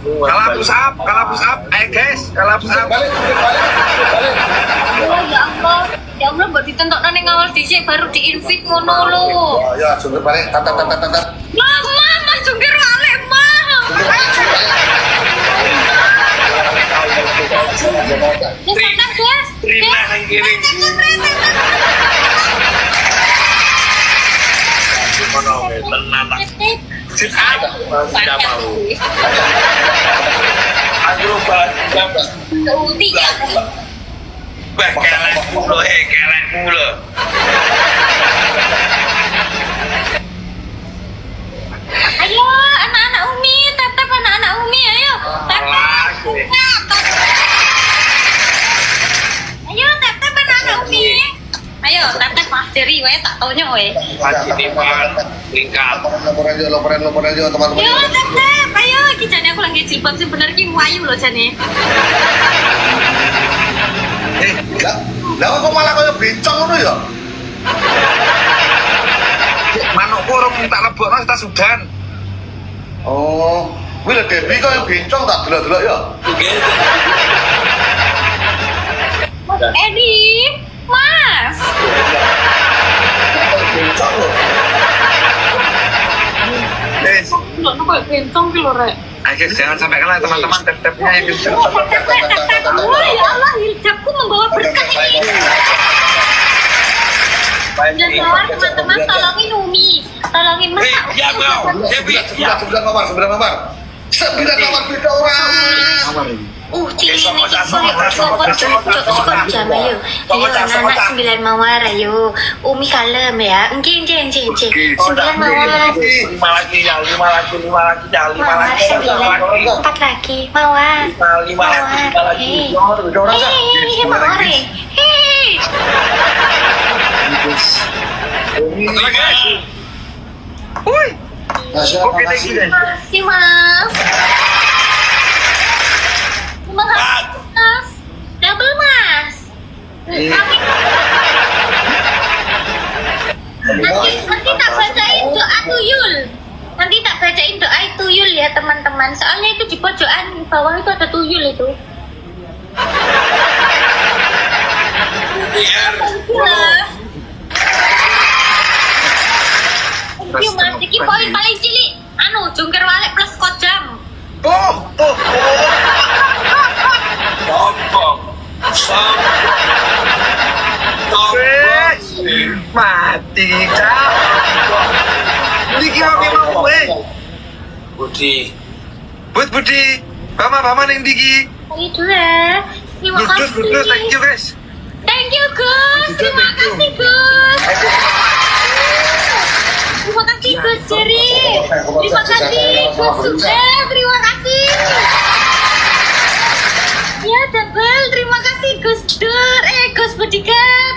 Kalah push up, kalah push up. Ayo guys, kalah push up. Balik, balik, balik. Oh, ya Allah. Ya Allah, mbok ditentokno ning awal dhisik baru di-invite ngono lho. Oh, ya, jungkir balik. Tat tat tat tat tat. Mama, Mas jungkir walik, Ma. Jungkir balik, jungkir balik. Wis panas, Guys. Terima nang kiri. Ngono tenan tak. Sit up. Tidak mau. Aku balas Uti ya. Wah, kelekmu lho, he, kelekmu lho. Ayo, anak-anak Umi, tetap anak-anak Umi, ayo. Tetap. Ayo, tetap anak-anak Umi. Ayo, tetap Mas Jerry, wae tak tonyo wae. Haji Nivan, lingkar. Laporan aja, laporan, laporan aja, teman-teman. Ayo, tetap. Ayo, iki jane aku lagi jilbab sing bener iki wayu lho jane. Eh, lah, lah kok malah kaya bencong ngono ya? Manukku urung tak lebokno tas udan. Oh, kuwi lho Debbie kaya bencong tak delok-delok ya. Mas Edi, Mas. Bencong lho. Guys, Lho, kok bentong ki lho, Rek. ayo guys, jangan sampai kalah teman-teman, tap-tapnya yang kenceng. Wah, ya Allah, hijabku membawa berkah ini. Dan mawar teman-teman tolongin Umi, tolongin Mas. Hei, diam kau. Debbie, Sembilan, sembilan nomor, sembilan nomor. Sembilan nomor beda orang. Cili ini jam ayo. Ayo anak-anak 9 mawar ayo. Umi kalem ya. Nggih nggih nggih nggih. 9 mawar. 5 lagi ya, 5 lagi, 5 lagi ya, 5 Mawar lagi. 9, 4 lagi. Mawar. 5 lagi, 5 lagi. Hei, mawar. Hei. Satu lagi. Woi, oke thank you guys. Makasih Mas. Terima kasih Mas. Double Mas. Nanti tak bacain doa tuyul. Nanti tak bacain doa tuyul ya teman-teman. Soalnya itu di pojokan bawah itu ada tuyul itu. Thank you Mas. Iki poin paling cilik. Anu jungkir walik plus kojam. Oh, oh, oh. Sombong. Sombong. Sombong. Mati kau. Niki mau mau eh. Budi. Bud Budi. Bama Bama ning ndi iki? Kali dua. Terima Bludus kasih. bludus thank you guys. Thank you Gus. Terima kasih Gus. Terima kasih Gus Jerry. Terima kasih Gus Suda. Terima kasih. Ya double. Terima kasih Gus Dur. Gus Budikat.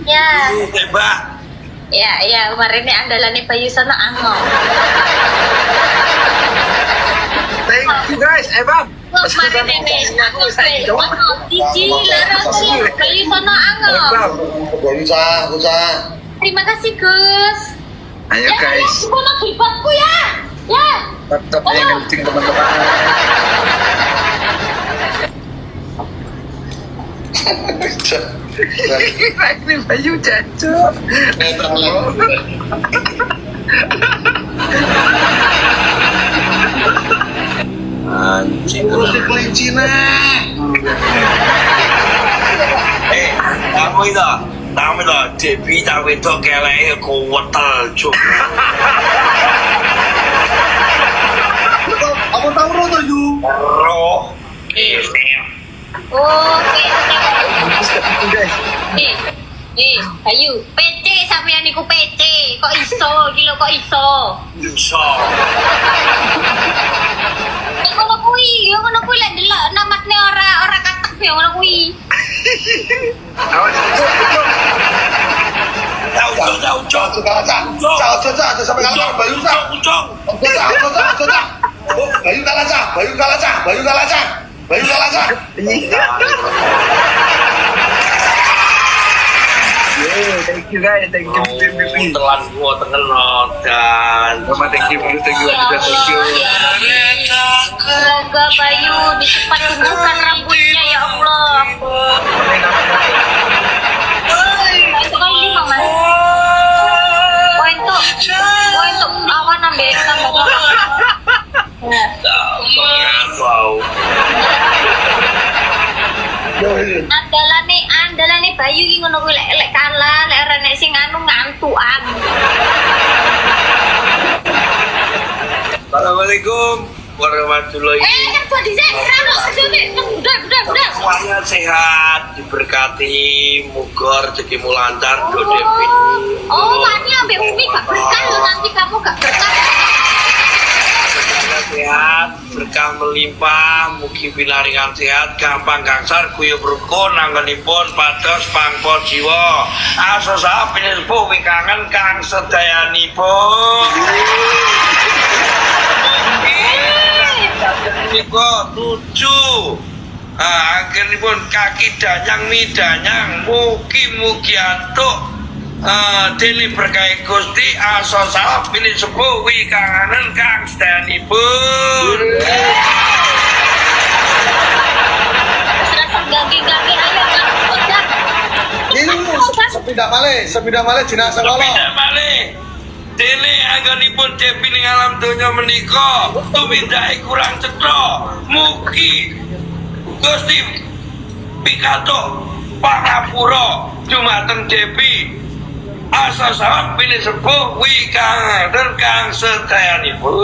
Ya. Tembak. Ya, ya, kemarin ini andalannya Bayu Sono Ango. Thank you guys. Eh Bam. Kemarin ini aku Ango, Diji, loro, telu, Bayu Sono Ango. Bam. Bayu cah, cah. Terima kasih Gus. Ayo Ya, guys. ya, gimana jilbabku ya? Ya. Tetap yang kencing teman-teman. Ini Bayu jancuk. Anjing. Urus kelinci nih. Eh, kamu itu, kamu itu, Debbie tak wedok keleke kuwetel cuk. Apa tahu ro to yu? Roh. Ini. Oke, Thank you guys. Bayu, PC sampean niku PC. Kok iso? Iki lho kok iso? Iso. Ya ngono kuwi, ya ngono kuwi lek ndelok namatne ora katek ya ngono kuwi. Awas, cuk, cuk. Tau cuk, tau cuk. Cah, cah, cah, cah, cah, cah, sampai kalah Bayu cah. Ucok, Cah, cah, cah, cah, cah. Oh, Bayu kalah cah, Bayu kalah cah, Bayu kalah cah, Bayu kalah cah. Yeay, thank Thank you guys, thank you. Thank you. Telan gua tengen dan. Mama, thank you, thank you, thank you. Semoga Bayu dicepat tumbuhkan rambutnya ya Allah. Amin, amin, amin. Itu kali lima mas. Wah itu awan ambek tambah. Wow. Andalane Bayu iki ngono kuwi lek lek kalah, lek ora nek sing anu ngantukan. Assalamualaikum warahmatullahi. Kerja dhisik, ora kerja dhisik. Udah, udah, udah. Semuanya sehat, diberkati, muga rezekimu lancar, Do Devi. Oh, Wani ambek Umi gak berkah loh, nanti kamu gak berkah. Sehat, berkah melimpah, mugi pinaringan sehat, gampang gangsar, guyub rukun, anggenipun pados pangpo jiwa. Aso saha pinilbu wikangen kang sedayanipun. Menika 7. Akhiripun kaki danyang midanyang mugi-mugi antuk dene berkah Gusti aso saha pinisepuh wikanganen kang sedayanipun. Serasa gage-gage ayo udah. Ini sepindah malih jenazah kala. Sepindah malih. Dene anggenipun Devi ning alam donya menika tumindake kurang cetha. Mugi Gusti pikantuk pangapura dumateng Devi. Asa sawab pilih sepuh wikangaden kang sedayanipun.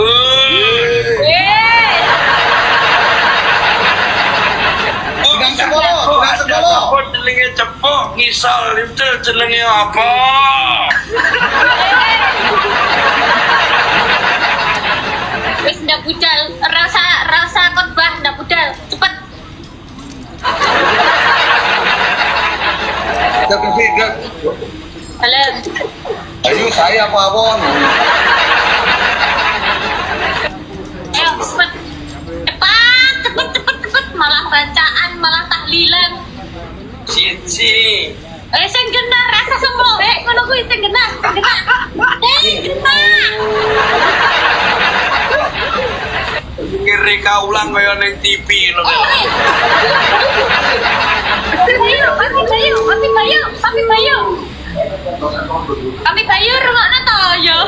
Jenazah kala. Apa jenenge cepuk ngisor itu jenenge apa? Wis ndak budal, rasa khotbah ndak budal, cepet. Halo. Ayo saya apa awon. Ayo cepet. Cepat, cepet, cepet, cepet, malah bacaan, malah tahlilan. Siji. Sing genah rasa semua, ngono kuwi sing genah, sing genah. Sing genah. Ngiri ulang kaya ning TV ngono. Bayu, Papi Bayu, Papi Bayu, Papi Bayu. Papi Bayu rungokno to ya.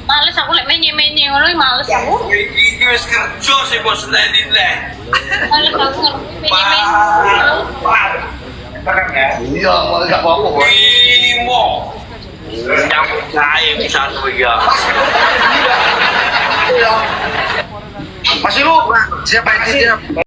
Males aku lek menye-menye ngono iki males aku. Iki wis kerja sih bos seneni neh. Males aku menye-menye. Iya, enggak apa-apa, Bos. Limo. Nyambut gawe pisan kuwi ya. Mas Ilu, Siapa itu siap?